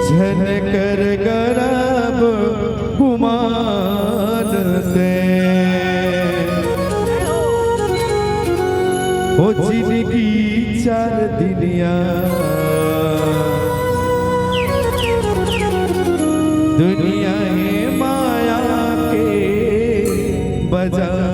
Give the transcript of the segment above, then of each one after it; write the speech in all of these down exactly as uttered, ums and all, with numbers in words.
झन कर करब गुमान ते, ओ जिनगी चार दिनिया, दुनिया हे माया के बजार।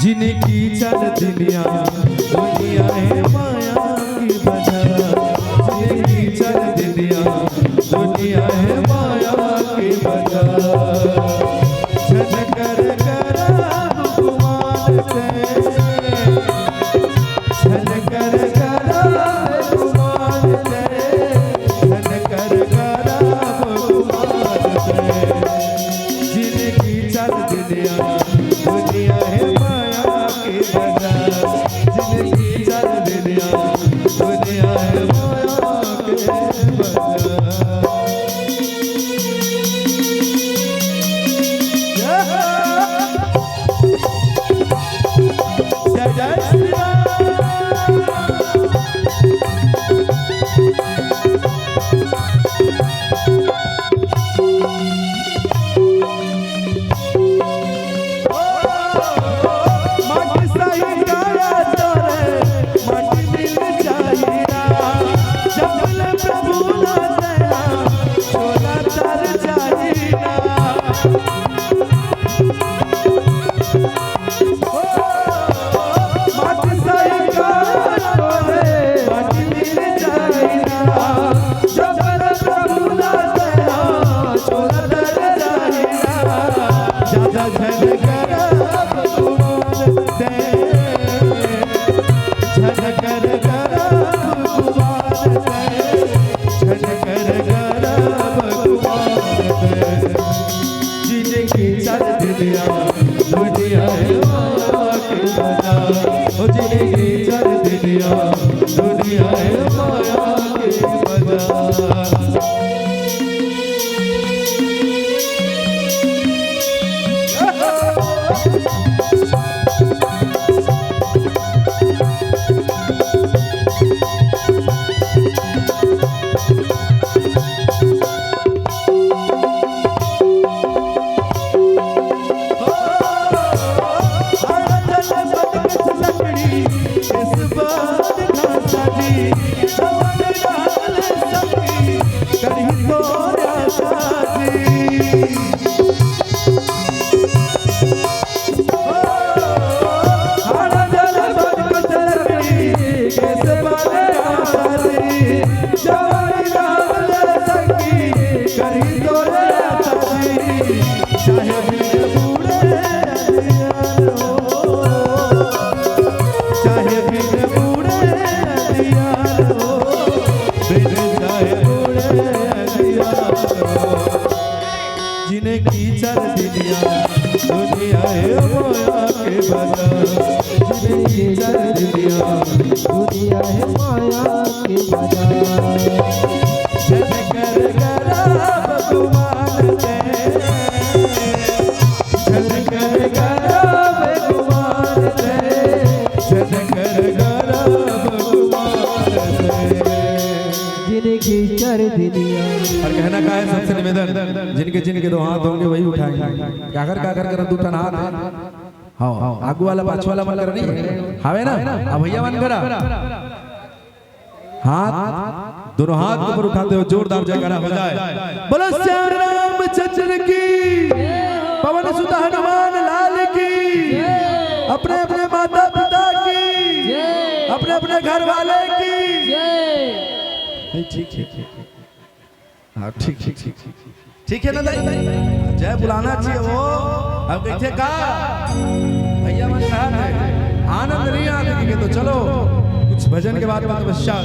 जिनगी चार दिनिया, दुनिया हे माया के बजार। जिनगी चार दिनिया, दुनिया हे माया के बजार। झन कर करब गुमान ते, झन कर करब गुमान ते, झन कर करब गुमान ते। जिनगी चार दिनिया, दुनिया हे माया के बजार। जिनगी चार दिनिया, दुनिया हे माया के बजार। जय जय श्री राम। माटी सही काया तोरे, माटी मिल जाई ना। जब ले प्रभु ना दया, छोला तर जाई ना। ओ, माटी सही काया तोरे, माटी मिल जाई ना। जब ले प्रभु ना दया, छोला तर जाई ना। ज्यादा झन करब गुमान ते, झन कर करब गुमान ते, झन कर करब गुमान ते। जिनगी चार दिनिया, दुनिया हे माया के बजार। ओ जिनगी चार दिनिया, दुनिया हे माया के बजार। जिनगी चार दिनिया, दुनिया हे माया के बजार। जिनगी चार दिनिया, दुनिया हे माया के बजार। झन कर करब गुमान ते, झन कर करब गुमान ते, झन कर करब गुमान ते। जिनगी चार दिनिया। अउ कहना का हे, सबसे निवेदन, जिनके जिनके दो हाथ होंगे वही उठाएंगे। काकर काकर कर दू ठन हाथ हे। हाँ, आगू वाला पाछू वाला मन कर नहीं हवे ना। अब भैया मन करा हाथ, दोनों हाथ के ऊपर उठाते हुए जोरदार जयकारा हो जाए। बोलो श्याम रामचंद्र की, पवन सुत हनुमान लाल की, अपने अपने माता पिता की, अपने अपने घर वाले की। नहीं, ठीक, ठीक, ठीक। हाँ, ठीक, ठीक, ठीक, ठीक। ठीक हे ना दाई? जय बुलाना चाहिए वो। अब कहिथे का? भैया मन कहा थे, आनंद नहीं आते कि तो चलो, कुछ भजन के बाद में तपस्या।